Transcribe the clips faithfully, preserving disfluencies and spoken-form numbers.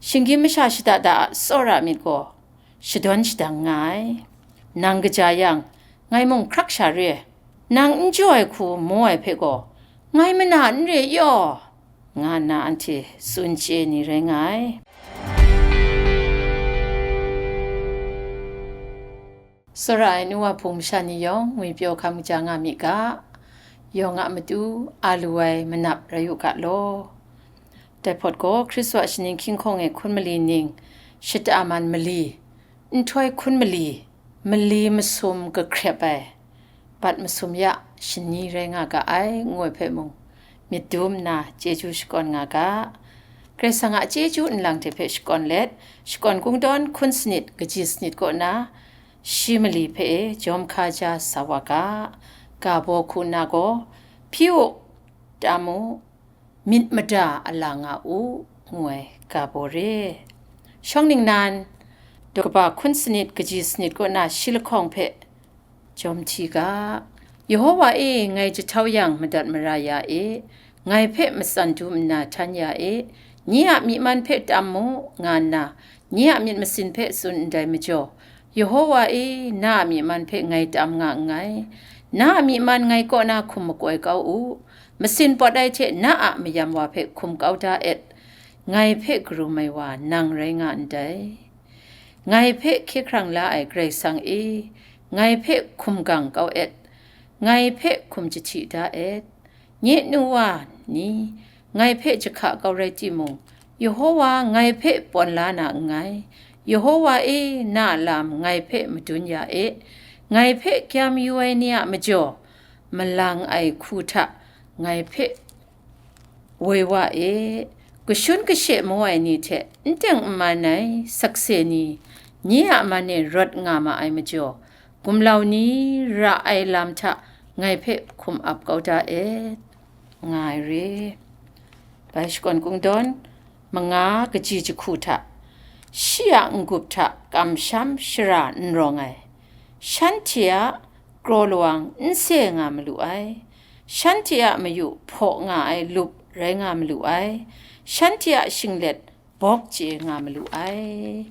Shinggyim masha shada da a tsawra myit gaw shadawn shadang nga ai. Nang kaja yang, ngai mung hkrak sha re ai. Nang n jaw ai hku mu ai hpe gaw, ngai mana n re yaw, nga nna anhte tsun chye ni rai nga ai. Tsawra ai nu wa hpung masha ni yawng, ngwipyaw hkam kaja nga mi ga, yawng a matu a lu ai manap rai u ga law. Dai hpawt gaw, Hkristu a shaning hkying hkawng e hkun mali ning, shata man mali, nhtoi hkun mali, mali masum kahkrep ai, bat masum ya shani rai nga ga ai, ngu ai hpe mung, myit dum nna chyeju shakawn nga ga. Karai Kasang a chyeju nlang hte hpe shakawn let, shakawn kungdawn hkun sanit kaji sanit kaw na, shi mali hpe e jawm hkaja sa wa ga. Ga baw hku nna gaw, hpyi u, tam u, myit mada a la nga u, ngu ai ga baw re. Shawng ningnan, daw kaba hkun sanit kaji sanit kaw na shi lahkawng hpe jawm hti ga. Yehowa e, ngai jahtau yang madat mara ya e, ngai hpe matsan dum nna htan ya e, nye a myi man hpe tam mu, nga nna nye a myit masin hpe tsun ndai majaw, Yehowa e, na a myi man hpe ngai tam nga nngai. Na a myi man ngai kaw na hkum makoi kau u. Masin pawt ai hte na a mayam wa hpe hkum kau da et. Ngai hpe karum ai wa nang rai nga ndai. Ngai hpe hkye hkrang la ai Karai Kasang e, ngai hpe hkum gang kau et. Ngai hpe hkum jahti da et. Nye nu wa ni, ngai hpe jahka kau rai timung, Yehowa ngai hpe pawn la na nngai. Yehowa e, na a lam ngai hpe madun ya e. Ngai hpe kyam yu ai ni a majaw, malang ai hku hta ngai hpe woi wa e. Kashun kashe mu ai ni hte n teng n man ai sakse ni, nye a man e rawt nga ma ai majaw, gumlau ni ra ai lam hta ngai hpe hkum ap kau da et, nga ai re. Bai shakawn kungdawn manga kaji jahku hta, shi a n-gup hta kamsham shara n rawng ai, shanhte a kraw lawang n se nga malu ai, shanhte a mayu hpaw nga ai lup rai nga malu ai, shanhte a shinglet bawk chye nga malu ai.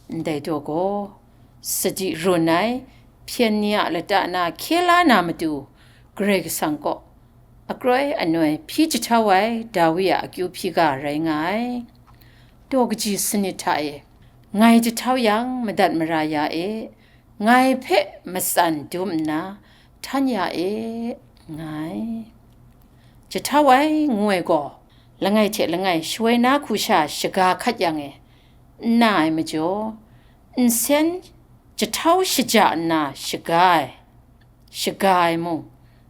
Ndai daw gaw, sadi run ai hpyen ni a lata na hkye la na matu, Karai Kasang kaw akroi anoi hpyi jahtau ai Dawi a akyu hpyi ga rai nga ai. Daw kaji sanit hta e, ngai jahtau yang madat mara ya e, ngai hpe matsan dum nna htan ya e, nga ai. Jahtau ai ngu ai gaw, langai hte langai shawoi na hku sha shaga hkat yang e, n na ai majaw, nsen jahtau shaja nna shaga ai, shaga ai mung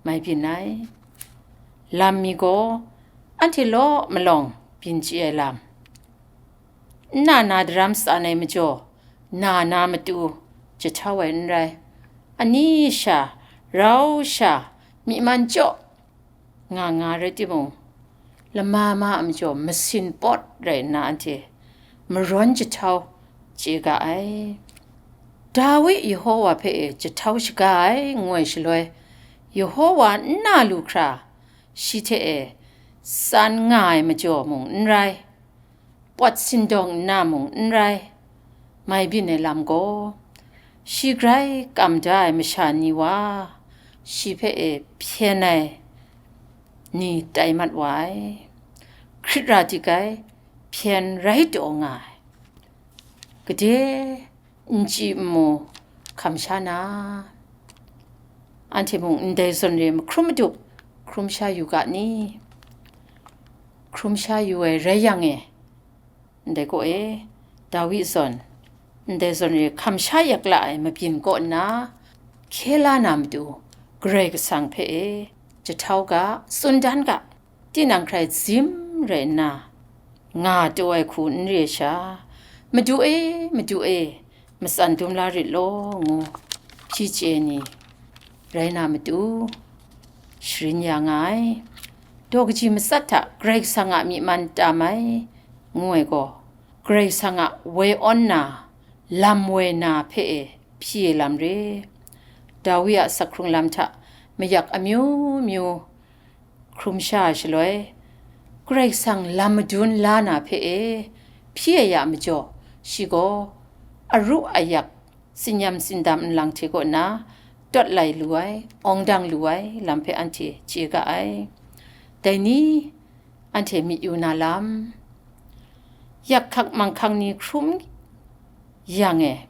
mai byin ai. Lam mi gaw, anhte law malawng byin chye ai lam, n na na daram tsan ai majaw, na na matu jahtau ai n rai. Ani sha, rau sha, myi man chyaw nga nga rai timung, lama ma a majaw masin pawt rai nna anhte marawn jahtau chye ga ai. Dawi Yehowa hpe e jahtau shaga ai, ngu ai shaloi, Yehowa n na lu hkra shi hte e tsan nga ai majaw mung n rai, pawt sindawng nna mung n rai, mai byin ai lam gaw, shi grai kam da ai masha ni wa, shi hpe e hpyen ai ni tai mat wa ai. Hkrit ra dik ai hpyen rai taw nga ai. Gade n chyi n mu hkam sha na, anhte mung ndai zawn re mahkrum madup hkrum sha yu ga ni? Hkrum sha yu ai rai yang e, ndai kaw e, Dawi zawn, ndai zawn re hkam sha yak la ai mabyin kaw nna, hkye la na matu, Karai Kasang hpe e jahtau ga, tsun dan ga, tinang hkrai zim rai nna, nga taw ai hku n re ai sha, Madu e, Madu e, matsan dum la rit law, ngu hpyi chye ni rai na matu, sharin ya nga ai. Daw kaji matsat hta Karai Kasang a myi man tam ai, ngu ai gaw, Karai Kasang a woi awn na, lam woi na hpe e hpyi ai lam re. Dawi a sak hkrung lam hta mayak amyu myu hkrum sha ai shaloi, Karai Kasang lam madun la na hpe e hpyi ai ya majaw, shi gaw aru ayak, tsinyam tsindam nlang hte kaw na, tawt lai lu ai, awng dang lu ai lam hpe anhte chye ga ai. Dai ni, anhte myit yu na lam, yak hkak manghkang ni hkrum yang e,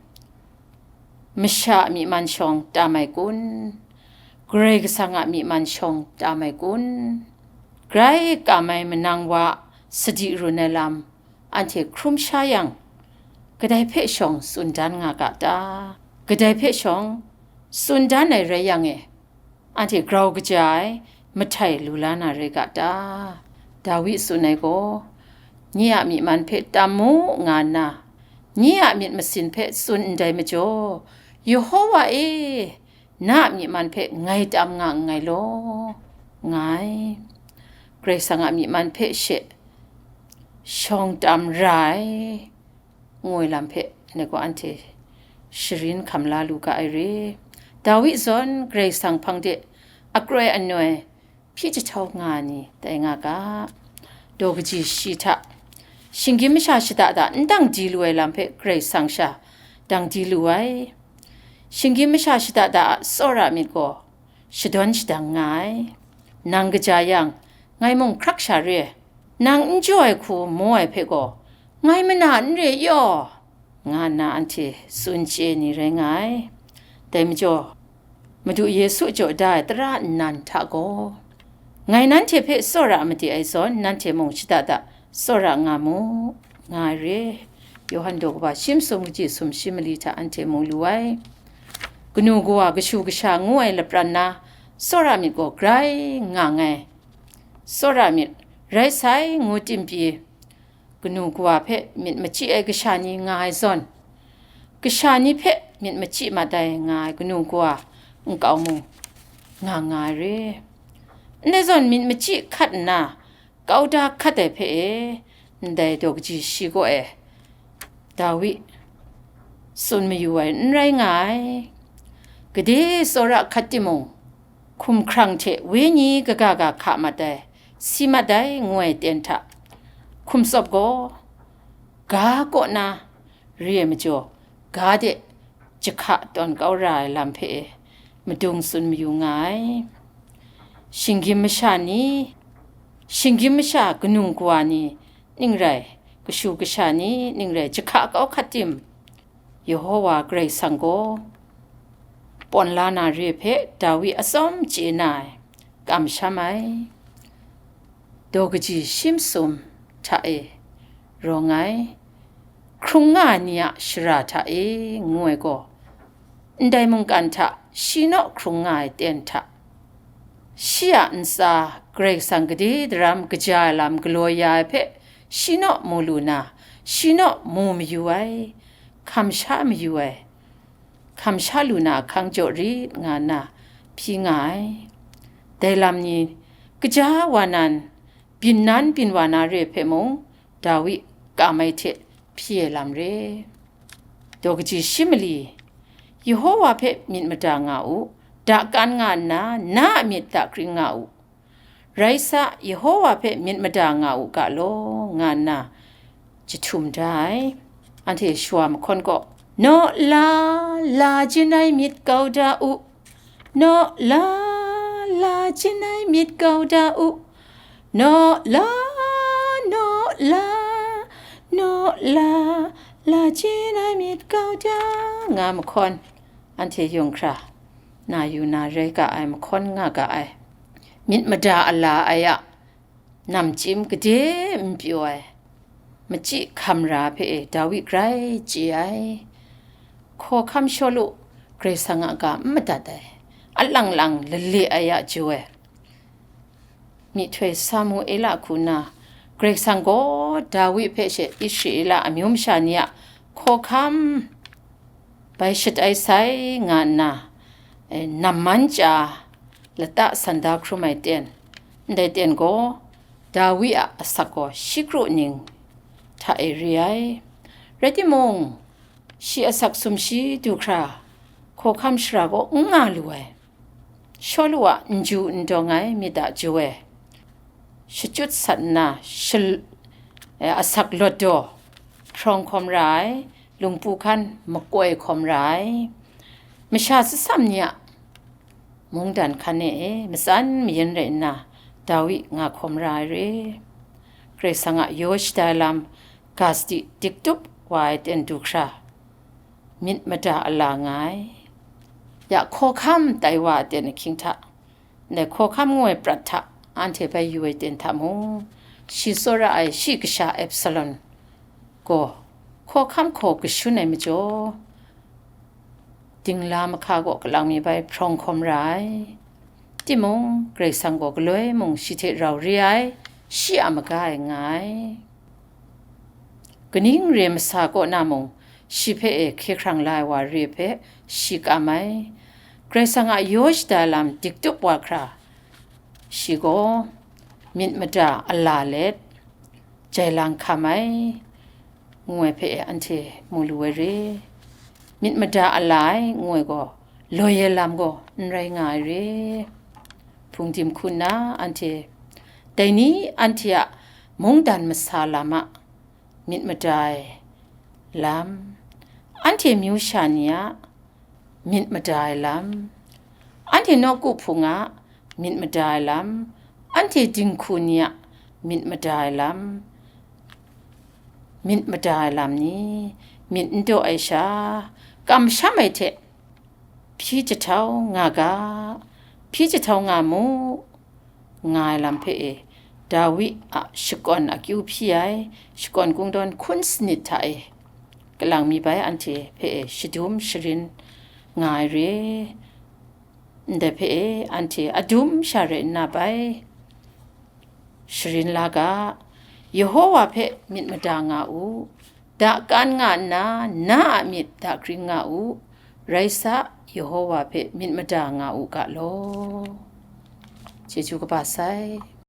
masha a myi man shawng tam ai kun? Karai Kasang a myi man shawng tam ai kun? Grai kam ai manang wa sadi run ai lam anhte hkrum sha yang, kadai hpe shawng tsun dan nga ga ta? Kadai hpe shawng tsun dan ai rai yang e, anhte grau kaja ai, mahtai lu la na rai ga ta? Dawi tsun ai gaw, "Nye a myi man hpe tam mu," nga nna, nye a myit masin hpe tsun ndai majaw, "Yehova e, na a myi man hpe ngai tam nga nngai law," nga ai. Karai Kasang a myi man hpe she shawng tam ra ai, ngu ai lam hpe, ngai gaw anhte sharin hkam la lu ga ai re. Dawi zawn Karai Kasang hpang de akroi anoi hpyi jahtau nga ai ni tai nga ga. Daw kaji shi hta, shinggyim masha shada da n dang di lu ai lam hpe Karai Kasang sha dang di lu ai. Shinggyim masha shada da a tsawra myit gaw shadawn shadang nga ai. Nang kaja yang, ngai mung hkrak sha re ai. Nang n jaw ai hku mu ai hpe gaw, ngai mana n re yaw, nga nna anhte tsun chye ni rai nga ai. Dai majaw, Madu Yesu jaw da ai tara nnan hta gaw, ngai nanhte hpe tsawra made ai zawn, nanhte mung shada da tsawra nga mu, nga ai re. Yawhan daw kaba shi masum kaji sumshi mali hta anhte mu lu ai. Kanu kawa kashu kasha ngu ai lapran na tsawra myit gaw grai nga nngai. Tsawra myit rai sai ngu tim pyi, kanu kawa hpe myit machyi ai kasha ni nga ai zawn, kasha ni hpe myit machyi mat ai nga ai kanu kawa nkau mung nga nga ai re. Ndai zawn myit machyi hkat nna, kau da hkat ai hpe e, ndai daw kaji shi kaw e, Dawi tsun mayu ai n rai nga ai. Gade tsawra hkat timung, hkumhkrang hte wenyi kaga ga hka mat ai, si mat ai, ngu ai ten hta, hkum tsawp gaw, ga kaw na re ai majaw, ga de jahka tawn kau ra ai lam hpe e, madung tsun mayu nga ai. Shinggyim masha ni, shinggyim masha kanu kawa ni ning rai, kashu kasha ni ning rai, jahka kau hkat tim, Yehova Karai Kasang gaw pawn la na re hpe Dawi atsawm chye na ai, kamsham ai. Daw kaji shi masum hta e rawng ai, hkrung nga ai ni a shara hta e ngu ai gaw, ndai mungkan hta shi naw hkrung nga ai ten hta, shi a ntsa Karai Kasang gade daram kaja ai lam galaw ya ai hpe shi naw mu lu na, shi naw mu mayu ai, hkam sha mayu ai, hkam sha lu na ahkang jaw rit nga nna hpyi nga ai. Dai lam ni, kaja wa nan, byin nan byin wa na re hpe mung, Dawi kam ai hte hpyi ai lam re. Daw kaji shi mali, Yehova hpe myit mada nga u, dakan nga nna, na a myit dakring nga u. Rai sa, Yehova hpe myit mada nga u ga law, nga nna jahtum da ai. Anhte shawa mahkawn gaw, "Naw la, la jin ai myit kau da u, naw la, la jin ai myit kau da u, naw la, naw la, naw la, la jin ai myit kau da," nga mahkawn, anhte yung hkra na yu na rai ga ai, mahkawn nga ga ai. Myit mada a la ai a namchyim gade n pyaw ai, machyi hkam ra hpe e Dawi grai chye ai. Hkawhkam Shawlu Karai Kasang a ga n madat ai, alang lang lale ai a jaw ai. Myihtoi Samuela hku na, Karai Kasang gaw Dawi hpe she Israela amyu masha ni a hkawhkam bai shat ai sai nga nna, eh, namman chya lata san da hkrum ai ten, ndai ten gaw Dawi a asak gaw shi kru ning hta e re ai. Rai timung, shi asak sumshi du hkra, hkawhkam shara gaw n nga lu ai. Shawlu a n ju n dawng ai myit a jaw e, shachyut sat nna shal-, eh, asak lawt daw, hprawng hkawm ra ai, lungpu hkan makoi hkawm ra ai, masha tsitsam ni a mungdan hkan e, e matsan mayan rai nna, Dawi nga hkawm ra ai re. Karai Kasang a yaw shada ai lam ga sadi diktup wa ai ten du hkra, myit mada a la nga ai. Ya hkawhkam tai wa a ten ahkying hta, ndai hkawhkam ngoi prat hta anhte bai yu ai ten hta mung, shi tsawra ai shi kasha Absalom gaw hkawhkam hkaw kashun ai majaw, dingla mahka gaw kalang mi bai hprawng hkawm ra ai. Timung, Karai Kasang gaw galoi mung shi hte rau re ai, shi a maga e nga ai. Kaning re masa kaw na mung, shi hpe e hkye hkrang la ai wa re hpe shi kam ai. Karai Kasang a yaw shada lam diktup wa hkra, shi gaw myit mada a la let, jai lang hkam ai, ngu ai hpe anhte mu lu ai re. Myit mada a la ai, ngu ai gaw, loi ai lam gaw n rai nga ai re. Hpung dim hku nna anhte, dai ni anhte a mungdan masa lam a myit mada ai lam, anhte myu sha ni a myit mada ai lam, anhte nawku hpung a myit mada ai lam, anhte dinghku ni a myit mada ai lam, myit mada ai lam ni, myit n daw ai sha, kamsham ai hte hpyi jahtau nga ga, hpyi jahtau nga mu, nga ai lam hpe e, Dawi a shakawn akyu hpyi ai, shakawn kungdawn hkun sanit hta e, kalang mi bai anhte hpe e shadum sharin nga ai re. Ndai hpe e, anhte adum sha rai nna bai sharin la ga, Yehowa hpe myit mada nga u, dakan nga nna, na a myit dakring nga u, rai sa, Yehowa hpe myit mada nga u ga law. Chyeju kaba sai.